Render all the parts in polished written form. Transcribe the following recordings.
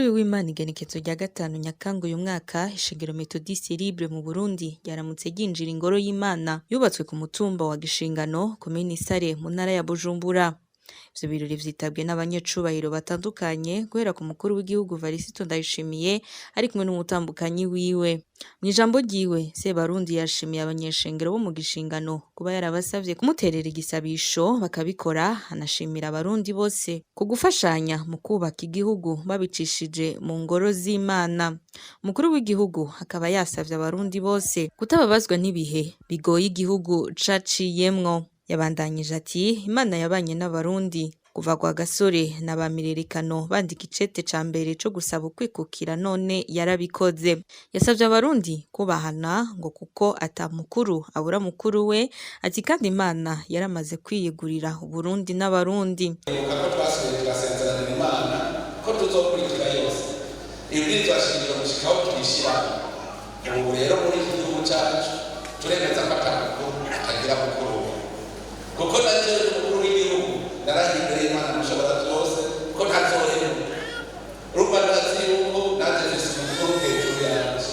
Kuri uyu w'Imana igenekezo rya 5 Nyakanga uyu mwaka, ishengero Methodiste Libre mu Burundi ryaramutse ryinjira ingoro y'Imana yubatswe ku mutumba wa Gishingano, komine Sare, mu ntara ya Bujumbura. Ivyo birori vyitabwe n'abanyecubahiro batandukanye, guhera ku mukuru w'igihugu Varisito Ndayishimiye ari kumwe n'umutambukanyi wiwe. Mw'ijambo ryiwe, Sebarundi yashimiye abanyeshengero bo mu Gishingano kuba yarabasavye kumuterera igisabisho bakabikora, anashimira abarundi bose ku gufashanya mu kubaka igihugu babicishije mu ngoro z'Imana. Umukuru w'igihugu akaba yasavye abarundi bose kutababazwa n'ibihe bigoye igihugu caciyemwo. Yabandanyije ati: "Imana yabanye n'abarundi kuva kwa Gasore na ba Mirerekano bandika icete ca mbere co gusaba ukwikukira, none yarabikoze." Yasavye abarundi kubahana ngo kuko ata mukuru abura mukuru we, ati kandi Imana yaramaze kwiyegurira Uburundi n'abarundi. Ibuka ko twasubiye tugasezeranira Imana ko tuzokurikira yose ibwirizwa shingiro gushika aho tuyishiramo. Ubu rero muri iki gihugu cacu turemeza ko ata mukuru atagira mukuru we, kuko na jewe umukuru w'igihugu narahiye imbere y'Imana mushobora byose ko ntazohemuka. Urumva, ndazi yuko nanjye mfise umukuru hejuru yanje.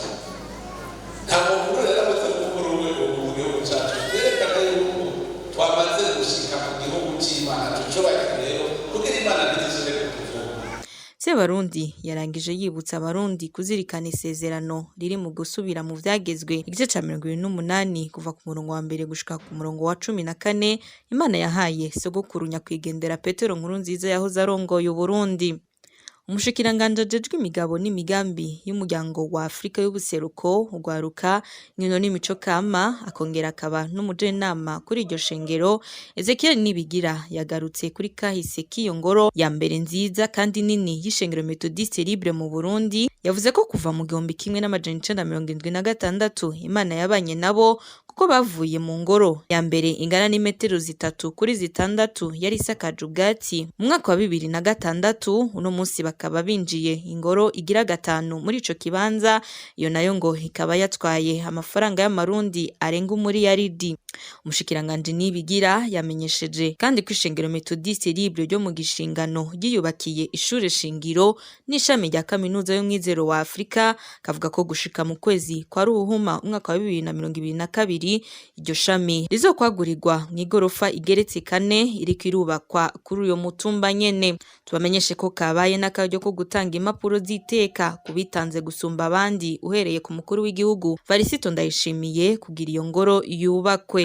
Nta mukuru rero abuze mukuru we. Ubu mu gihugu cacu vyerekana yuko twamaze gushika mu gihugu c'Imana, tucubake rero kugira Imana ntizisubire kutuvuga. Sebarundi yarangije yibutsa abarundi kuzirikana isezerano riri mu Gusubira mu Vyagezwe, igice ca 28, kuva ku murongo wa 1 gushika ku murongo wa 14, Imana yahaye sogokuru nyakwigendera Petero Nkurunziza yahoze arongoye Uburundi. Umushikiranganji ajejwe imigabo n'imigambi y'umuryango wa Afrika y'ubuseruko, urwaruka, inkino n'imico kama, akongera akaba n'umujenama kuri iryo shengero, Ezekiel Nibigira, yagarutse kuri kahise k'iyo ngoro ya mbere nziza kandi nini y'ishengero Methodiste Libre mu Burundi. Yavuze ko kuva mu 1976 Imana yabanye nabo, kuko bavuye mu ngoro ya mbere ingana n'imetero 3 kuri 6 yari isakaje ubwatsi mu mwaka wa 2006, uno munsi bakaba binjiye ingoro igira gatanu muri ico kibanza. Iyo nayo ngo ikaba yatwaye amafaranga y'amarundi arenga umuriyaridi. Umushikiranganji Nibigira yamenyesheje kandi ko ishengero Methodiste Libre ryo mu Gishingano ryiyubakiye ishure shingiro n'ishami rya kaminuza y'umwizero wa Afrika, kavuga ko gushika mu kwezi kwa Ruhuhuma umwaka wa 2022 iryo shami rizokwagurirwa mw'igorofa igeretse kane iriko irubakwa kuri uyo mutumba nyene. Tubamenyeshe ko kabaye n'akaryo ko gutanga impapuro z'iteka ku bitanze gusumba abandi, uhereye ku mukuru w'igihugu Varisito Ndayishimiye, kugira iyo ngoro yubakwe.